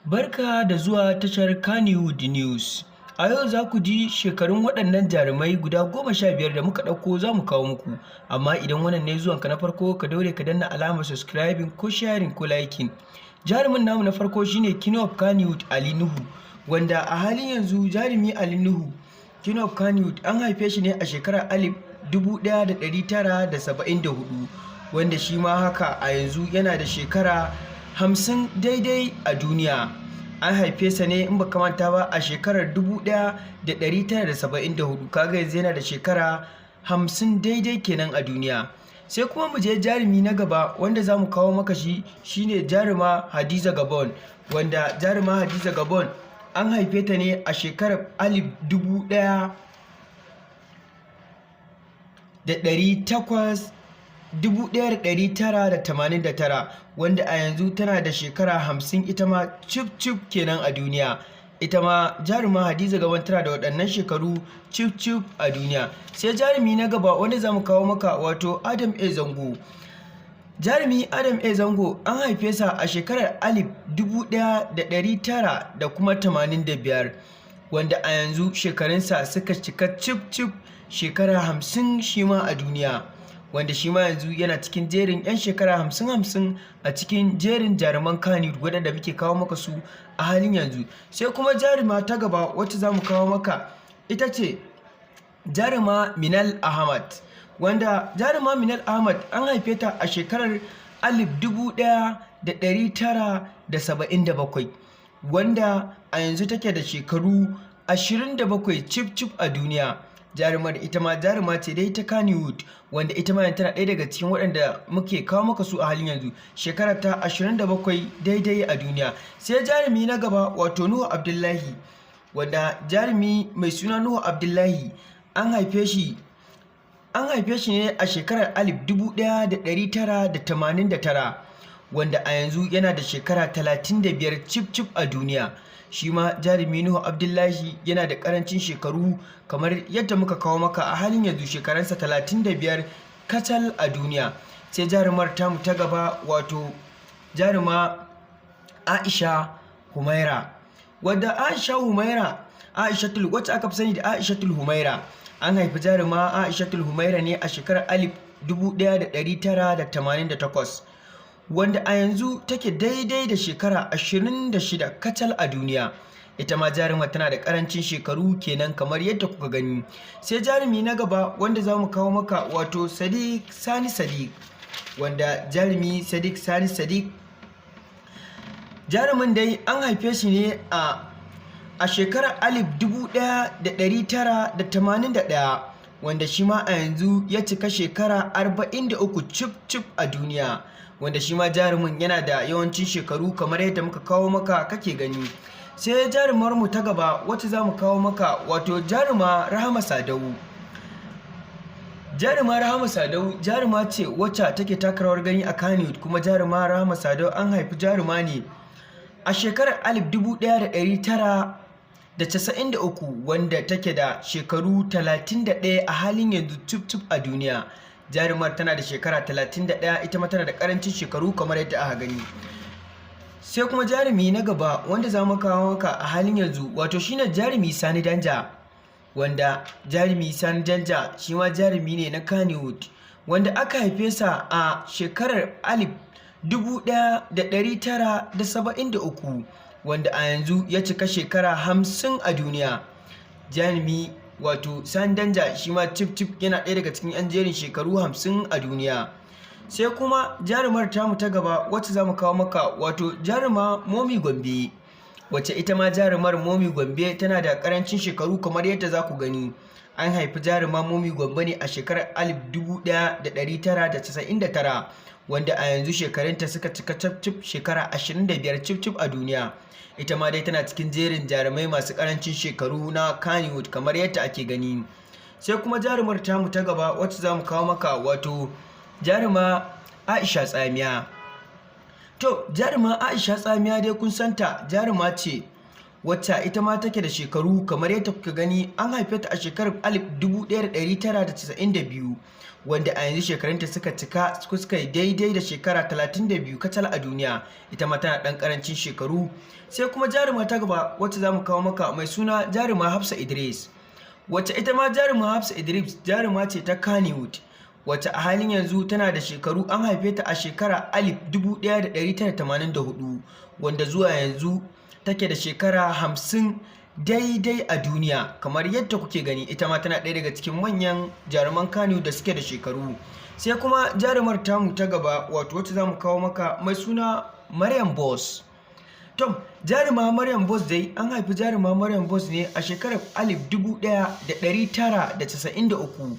Barka da zuwa tashar Kannywood News. A yau za ku ji shekarun waɗannan jarumai guda 15 da muka ɗauko za mu kawo muku. Amma idan wannan ne zuwanka na farko, ka daure ka danna alamar subscribing ko sharing ko liking. Jarumin namu na farko shine King of Kannywood, Ali Nuhu, wanda a halin yanzu jarumi Ali Nuhu, King of Kannywood, an haife shi ne a shekarar 1974, wanda shi ma haka a yanzu yana da shekara 50 daidai a duniya. An haife sa ne, in baka manta ba, a shekarar 1974. Kaga yanzu yana da shekara 50 daidai kenan a duniya. Sai kuma mu je jarumi na gaba wanda za mu kawo maka shi, shine jaruma Hadiza Gabon, wanda jaruma Hadiza Gabon an haife ta ne a shekarar 1800 1989, wanda a yanzu tana da shekara 50 ita ma cif cif kenan a duniya. Ita ma jaruma Hadiza Gabon tana da waɗannan shekaru cif cif a duniya. Sai jarumi na gaba wanda za mu kawo maka, wato Adam A Zango. Jarumi Adam A Zango an haife sa a shekarar 1985, wanda a yanzu shekarunsa suka cika cif cif shekara 50 shi ma a duniya, wanda shi ma yanzu yana cikin jerin 'yan shekara 50 50 a cikin jerin jaruman Kannywood waɗanda muke kawo maka su a halin yanzu. Sai kuma jaruma ta gaba wacce za mu kawo maka, ita ce jaruma Minal Ahmad, wanda jaruma Minal Ahmad an haife ta a shekarar 1977, wanda a yanzu take da shekaru 27 cif cif a duniya. Jarumar ita ma jaruma ce dai ta Kannywood, wanda ita ma tana ɗaya daga cikin waɗanda muke kawo maka su a halin yanzu. Shekara ta 27 daidai a duniya. Sai jarumi na gaba, wato Nuhu Abdullahi, wanda jarumi mai suna Nuhu Abdullahi an haife shi ne a shekarar 1989, wanda a yanzu yana da shekara 35 cif cif a duniya. Shi ma jarumi Nuhu Abdullahi yana da karancin shekaru kamar yadda muka kawo maka a halin yanzu, shekaransa 35 kacal a duniya. Sai jarumar tamu ta gaba, wato jaruma Aisha Humaira, wadda Aisha Humaira, Aishatul, wacce aka fi sani da Aishatul Humaira. An haifi jaruma Aishatul Humaira ne a shekarar 1988, wanda a yanzu take daidai da shekara 26 kacal a duniya. Ita ma jaruma tana da karancin shekaru kenan kamar yadda kuka gani. Sai jarumi na gaba wanda za mu kawo maka, wato Sadiq Sani Sadiq, wanda jarumi Sadiq Sani Sadiq, jarumin dai an haife shi ne a shekarar 1981, wanda shi ma a yanzu ya cika shekara 43 cif cif a duniya, wanda shi ma jarumin yana da yawancin shekaru kamar yadda muka kawo maka kake gani. Sai jarumar mu ta gaba wacce za mu kawo maka, wato jaruma Rahama Sadau. Jaruma Rahama Sadau jaruma ce wacce take taka rawar gani a Kannywood, kuma jaruma Rahama Sadau an haifi jaruma ne a shekarar 1993, wanda take da shekaru 31 a halin yanzu cif cif a duniya. Jarumar tana da shekara 31, ita ma tana da karancin shekaru kamar yadda aka gani. Sai kuma jarumi na gaba wanda za mu kawo maka a halin yanzu, wato shine jarumi Sani Danja, wanda jarumi Sani Danja shi ma jarumi ne na Kannywood, wanda aka haife sa a shekarar 1973, wanda a yanzu ya cika shekara 50 a duniya. Jarumi wato Sani Danja shi ma cif cif yana ɗaya daga cikin 'yan jerin shekaru 50 a duniya. Sai kuma jarumar tamu ta gaba wacce za mu kawo maka, wato jaruma Momi Gombe, wacce ita ma jarumar Momi Gombe tana da karancin shekaru kamar yadda za ku gani. An haifi jaruma Momi Gombe ne a shekarar 1999, wanda a yanzu shekarunta suka cika cif cif shekara 25 cif cif a duniya. Ita ma dai tana cikin jerin jarumai masu karancin shekaru na Kannywood kamar yadda ake gani. Sai kuma jarumar tamu ta gaba wacce za mu kawo maka, wato jaruma Aisha Tsamiya. To, jaruma Aisha Tsamiya dai kun santa, jaruma ce wacce ita ma take da shekaru kamar yadda kuka gani. An haife ta a shekarar 1992, Wanda a yanzu shekarunta suka cika, suka yi daidai da shekara 32 kacal a duniya. Ita ma tana ɗan ƙarancin shekaru. Sai kuma jaruma ta gaba wacce za mu kawo maka, mai suna jaruma Hafsa Idris, wacce ita ma jaruma Hafsa Idris jaruma ce ta Kannywood, wacce a halin yanzu tana da shekaru, an haife ta a shekara 1984, wanda zuwa yanzu take da shekara 50 daidai a duniya. Kamar yadda kuke gani, ita ma tana ɗaya daga cikin manyan jaruman Kannywood da suke da shekaru. Sai kuma jarumar tamu ta gaba, wato wacce za mu kawo maka, mai suna Maryam Boss. Tom, jaruma Maryam Boss dai, an haifi jaruma Maryam Boss ne a shekarar 1993,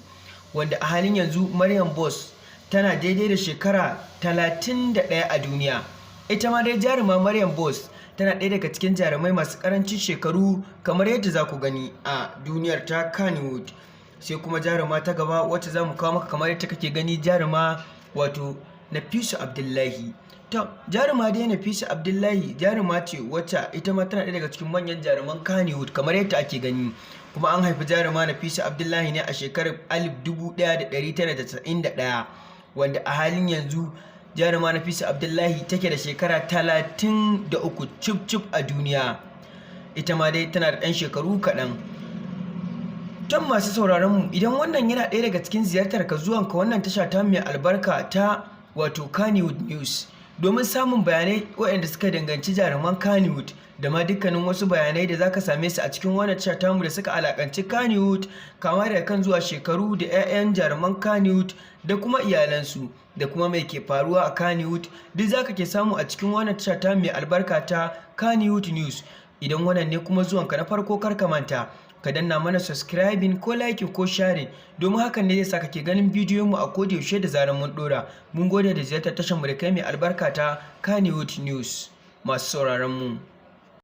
wanda a halin yanzu Maryam Boss tana daidai da shekara 31 a duniya. Ita ma dai jaruma Maryam Boss tana ɗaya daga cikin jarumai masu ƙarancin shekaru, kamar yadda za ku gani a duniyar ta Kannywood. Sai kuma jaruma ta gaba wacce za mu kawo maka, kamar yadda kake gani, jaruma wato Nafisu Abdullahi. To, jaruma dai Nafisu Abdullahi jaruma ce wacce ita ma tana ɗaya daga cikin manyan jaruman Kannywood, kamar yadda ake gani. Kuma an haifi jaruma Nafisu Abdullahi ne a shekarar 1991, wanda a halin yanzu jaruma Nafisu Abdullahi take da shekara 33 cif cif a duniya. Ita ma dai tana da ɗan shekaru kaɗan. Don masu sauraron mu, idan wannan yana ɗaya daga cikin ziyartar ka zuwan ka wannan tasha ta mai albarka ta wato Kannywood News, domin samun bayanai waɗanda suka danganci jaruman Kannywood da ma dukkanin wasu bayanai da zaka same su a cikin wannan tasha tamu da suka alakanci Kannywood, kama daga kan zuwa shekaru da 'ya'yan jaruman Kannywood da kuma iyalansu da kuma mai ke faruwa a Kannywood, duk zaka ke samu a cikin wannan tasha ta mai albarka ta Kannywood News. Idan wannan ne kuma zuwanka na farko, kar ka manta ka danna mana subscribing ko liking ko sharing, domin hakan ne zai sa kake ganin bidiyon mu a koda yaushe da zarar mun dora. Mun gode da ziyartar tashar mu da kai mai albarka ta Kannywood News, masu sauraron mu.